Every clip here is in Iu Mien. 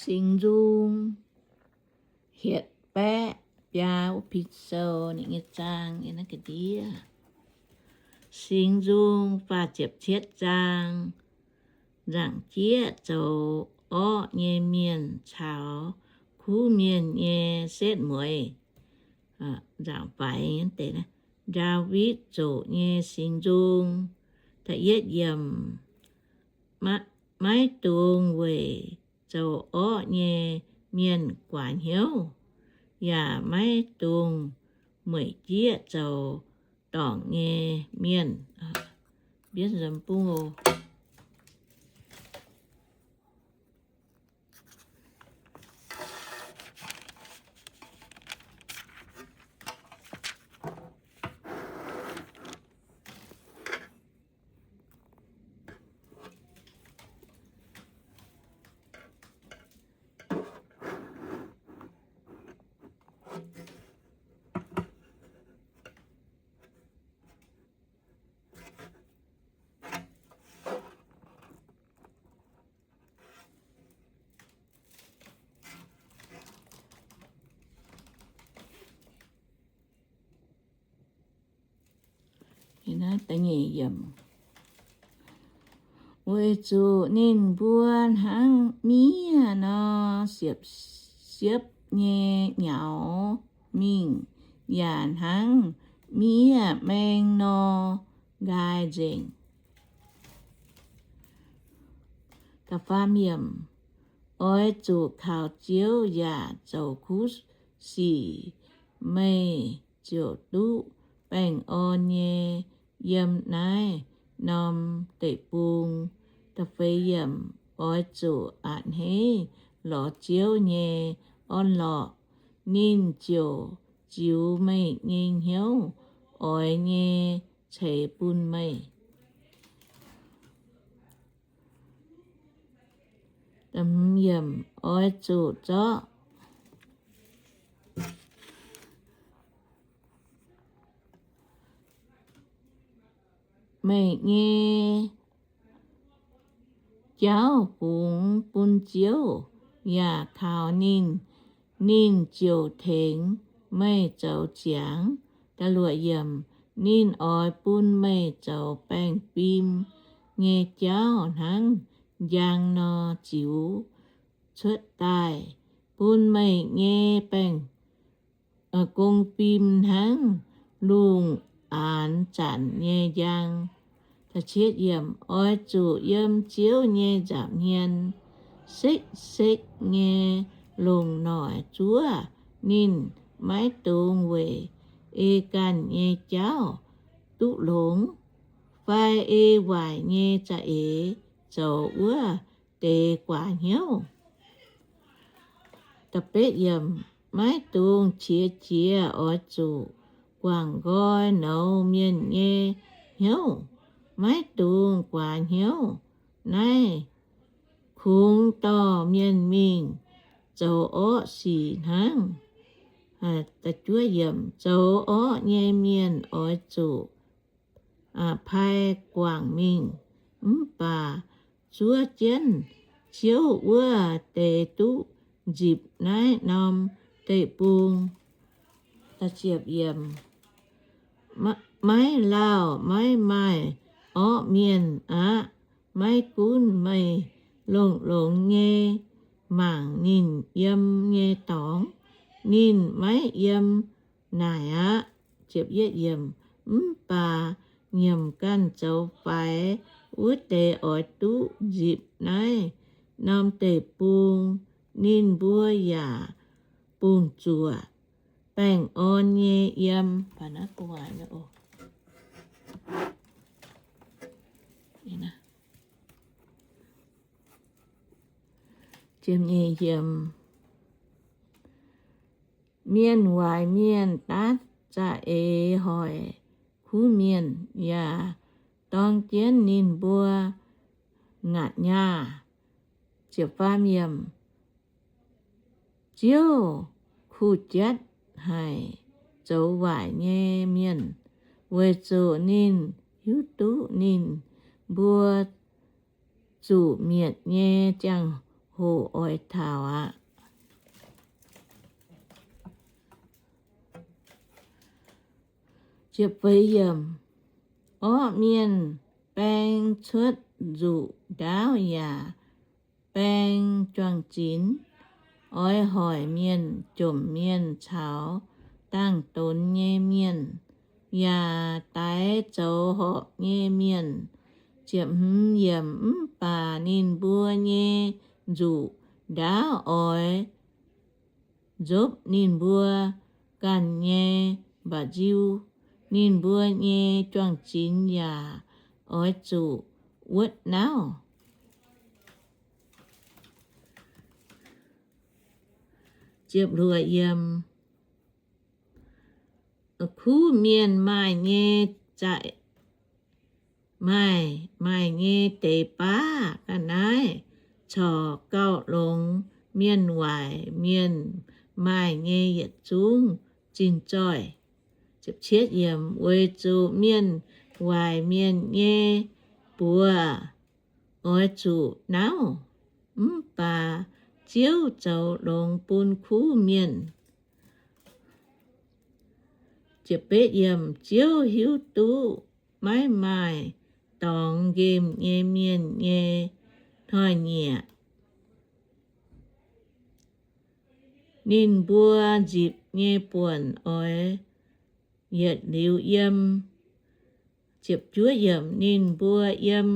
Singx Nzung hietc baeqv biaa wuov pin sou ninh nyei zaang yiem naaiv ga'ndiev. Singx Nzung faah ziepc cietv zaang, nzaangc jieqv zoux orqv nyei mienh caux kuv mienh nyei setv mueiz. Nzaangc faix deix, Ndaawitv zoqc nyei singx nzung. Da'yietv yiemc, maiv dungx weic zoux orqv nyei mienh guaax hnyouv, yaac maiv dungx mueic jieqv zoux dorngc nyei mienh. Mbienv nzuonx bung oc. Weic zuqc ninh mbuo hnangv miev nor siepv-siepv nyei nyaux mingh, yaac hnangv miev maeng nor nqaai nzengc. Oix zuqc kaux Ziouv yaac zoux kuv sic. Meih ziouc duqv baengh orn nyei yiem naaiv norm deic-bung. Oix zuqc a'hneiv lorz Ziouv nyei orn-lorqc, ninh ziouc ziux meih nyei hnyouv oix nyei ceix bun meih. Oix zuqc zorqv meih nyei jauv fungx bun Ziouv, yaac kaux ninh, ninh ziouc tengx meih zoux ziangx. Ninh oix bun meih zoux baengh fim nyei jauv hnangv njang nor ziux cuotv daaih, bun meih nyei baengh gong fim hnangv lungh aanx zanc nyei njang. Oix zuqc yiem Ziouv nyei nza'hmien sekv-sekv nyei longc noic zuov ninh. Maiv dungx weic ei ganh nyei jauv duqv longx fai ei waaic nyei za'eix zoux wuov deix guaax hnyouv. Maiv dungx qiex jiez, oix zuqc guangc nqoi nouz mienh nyei hnyouv. Maiv dungx guaax hnyouv. Naaiv kungx dorh mienh mingh zoux orqv sic hnangv. Zoux orqv nyei mienh oix zuqc pai guangc mingh, mv baac zuov jienv Ziouv wuov deix duqv nzipc naaiv norm deic-bung. Maiv lauh maiv maaih orqv mienh aqv. Maiv gunv meih longx-longx nyei mangc ninh yiem nyei dorngx, ninh maiv yiem naaic aqv. Mv baac nyiemc ganh zoux faix wuov deix oix duqv nzipc naaiv norm deic-bung. Ninh mbuo yaac bungx zuoqc baengh orn nyei yiem. Mienh waaic mienh daav za'eix hoic kuv mienh, yaac dorng jienv ninh mbuo ngaatc nyaah. Ziouv kuh jatv haic zoux waaic nyei mienh, weic zuqc ninh hiuv duqv ninh mbuo zuqc mietc nyei ziangh hoqc oix taux aqv. Orqv mienh baeng cuotv nzuqc ndaauv yaac baeng juang-zinx. Oix hoic mienh, jomc mienh caux dangh donx nyei mienh, yaac daix zoux horpc nyei mienh. Ziepc hmz yiemc, mv baac ninh mbuo nyei nzuqc ndaauv oix nzopv ninh mbuo ganh nyei mba'nziu. Ninh mbuo nyei juang-zinx yaac oix zuqc wuotv nauv. Kuv mienh maaih nyei za'eix, maaih, maaih nyei deix baav ga'naaiv corc gauh longx mienh waaic mienh maaih nyei yietc zungv zinh zoih. Weic zuqc mienh waaic mienh nyei buoz oix zuqc nauv, mv baac Ziouv zoux longx bun kuv mienh. Ziouv hiuv duqv maiv maaih dorngx nqemh nyei mienh nyei hnoi-nyieqc. Ninh mbuo nzipc nyei buonc oix yietc liuz yiem. Ninh mbuo yiem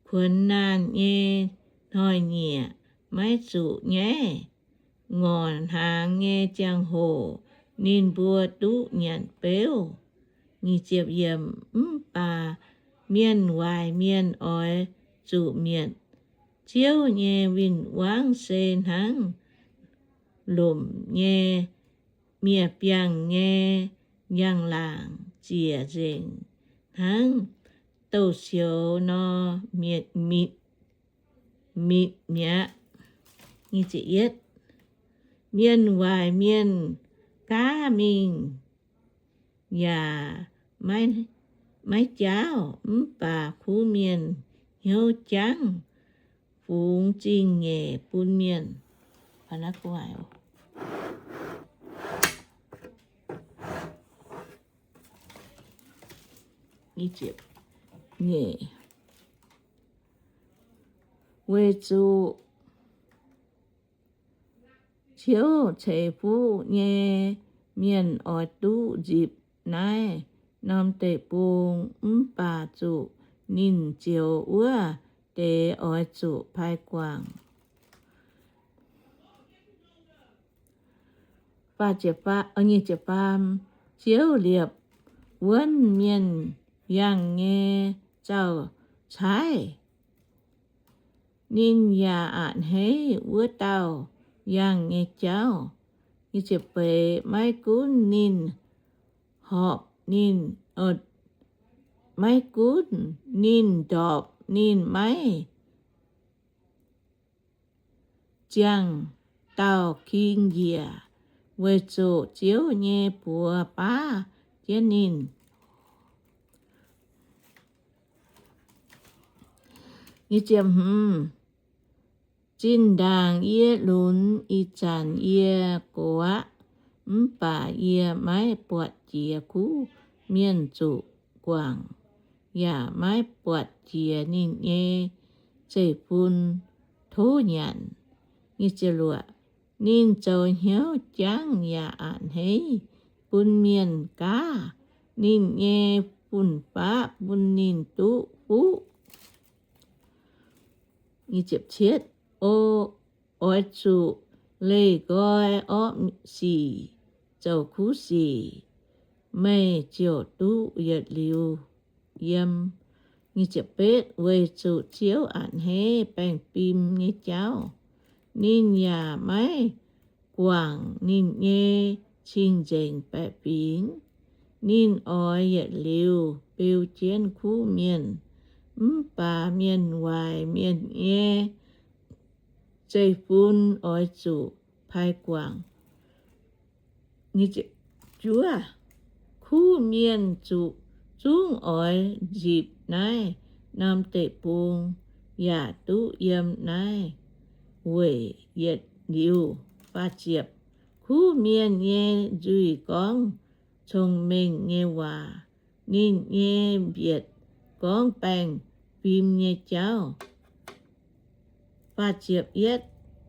kuonx naanh nyei hnoi-nyieqc maiv zuqc nyaiv. Ngorc hnaangx nyei ziangh hoc ninh mbuo duqv nyanc beuv. Mv baac mienh waaic mienh oix zuqc mietc. Ziouv nyei win-wangv se hnangv lomc nyei miev-biangh nyei njang-laangc ziec nzengc, hnangv douz-sioux nor mitc mi'aqv. Mienh waaic mienh gaav mingh yaac maiv jaauv, mv baac kuv mienh hnyouv jangv fungx zingh nyeic bun mienh. Weic zuqc Ziouv ceix fuqv nyei mienh oix duqv nzipc naaiv norm deic-bung, mv baac zuqc ninh njoux wuov deix oix zuqc pai guangc. Ziouv liepc wuonv mienh yangh nyei zaux-caaiv. Ninh yaac a'hneiv wuov dauh yangh nyei jauv. Maiv gunv ninh horpc ninh, maiv gunv ninh ndorpc ninh maiv ziangh dauh king njiec, weic zuqc Ziouv nyei buoz baav jienv ninh. Zinh ndaangc yie lunx, ih zanc yie gox aqv, mv baac yie maiv buatc jiex kuv mienh zuqc guangc, yaac maiv buatc jiex ninh nyei zeiv-fun tov nyanc. Ninh zoux hnyouv jangv yaac a'hneiv bun mienh gaav. Ninh nyei fun-faqv bun ninh duqv fuqv. O oix zuqc leih nqoi orqv sic zoux kuv sic, meih ziouc duqv yietc liuz yiem. Weic zuqc Ziouv a'hneiv baengh fim nyei jauv, ninh yaac maiv guangc ninh nyei cing-nzengc baeqc fingx. Ninh oix yietc liuz beu jienv kuv mienh, mv baac mienh waaic mienh nyei zeiv-fun oix zuqc pai guangc. Kuv mienh zungv oix nzipc naaiv norm deic-bung, yaac duqv yiem naaiv weic yietc liuz. Kuv mienh nyei nzuih gorngv cong-mengh nyei waac, ninh nyei mbietc gorngv baengh fim nyei jauv.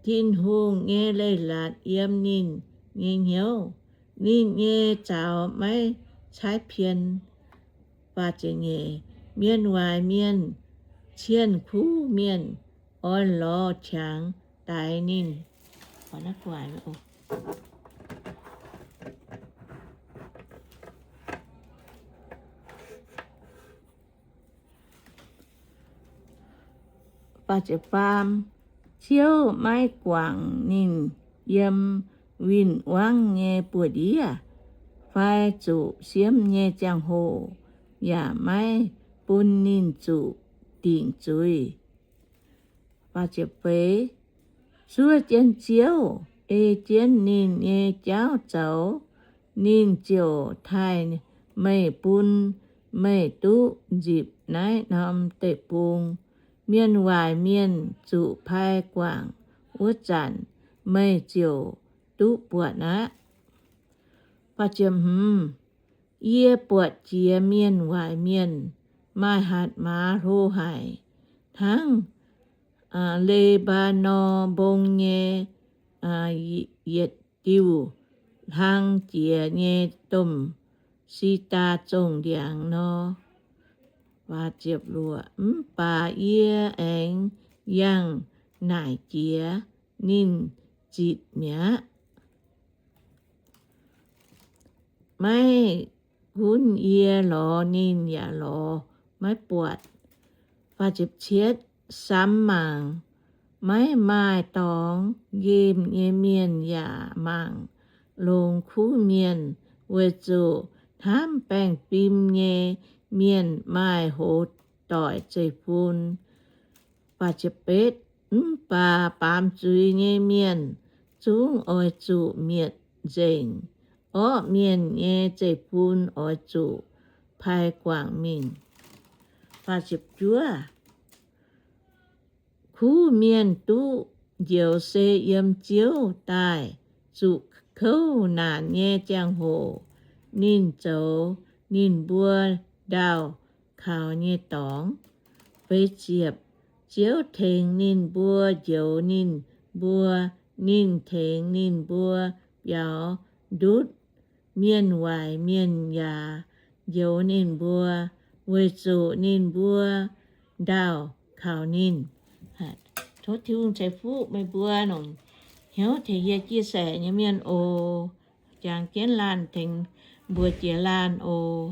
Tin-Hungh nyei leiz-latc yiem ninh nyei hnyouv, ninh nyei zaux maiv caaiv pien. Mienh waaic mienh cienh kuv mienh, orn lorz qangx daix ninh. Ziouv maiv guangc ninh yiem win-wangv nyei buoz-ndiev fai zuqc siemv nyei ziangh hoc, yaac maiv bun ninh zuqc dingc zuiz. Zuov jienv Ziouv, ei jienv ninh nyei jauv zoux, ninh ziouc taaih meih bun meih duqv nzipc naaiv norm deic-bung. Mienh waaic mienh zuqc pai guangc wuov zanc, meih ziouc duqv buatc aqv. Yie buatc jiex mienh waaic mienh maaih hatc maaz hlo haic, hnangv Le^mbaa^norn Mbong nyei yietc diuh hlang jiex nyei domh si^ndaa zongh ndiangx nor. Mv baac yie aengx yangh naaic jiex ninh zitc mi'aqv. Maiv gunv yie lorz ninh yaac lorz maiv buatc. Samx mangc, maiv maaih dorngx nqemh nyei mienh yaac mangc longx kuv mienh, weic zuqc hnamv baengh fim nyei mienh maaih hoz doic zeiv-fun. Mv baac baamz zuiz nyei mienh zungv oix zuqc mietc nzengc. Orqv mienh nyei zeiv-fun oix zuqc pai guangc mingh. Kuv mienh duqv njoux se yiem Ziouv daaih zuqc kouv naanc nyei ziangh hoc, ninh zoux ninh mbuo ndaauh kaux nyei dorngx. Ziouv tengx ninh mbuo njoux ninh mbuo, ninh tengx ninh mbuo biaux ndutv. Mienh waaic mienh yaac njoux ninh mbuo, weic zuqc ninh mbuo ndaauh kaux ninh. Tov Tin-Hungh ceix fuqv meih mbuo longc hnyouv tengx yie chia sẻ nyei mienh oc. Jangx jienv laanh tengx mbuox jiex laanh oc.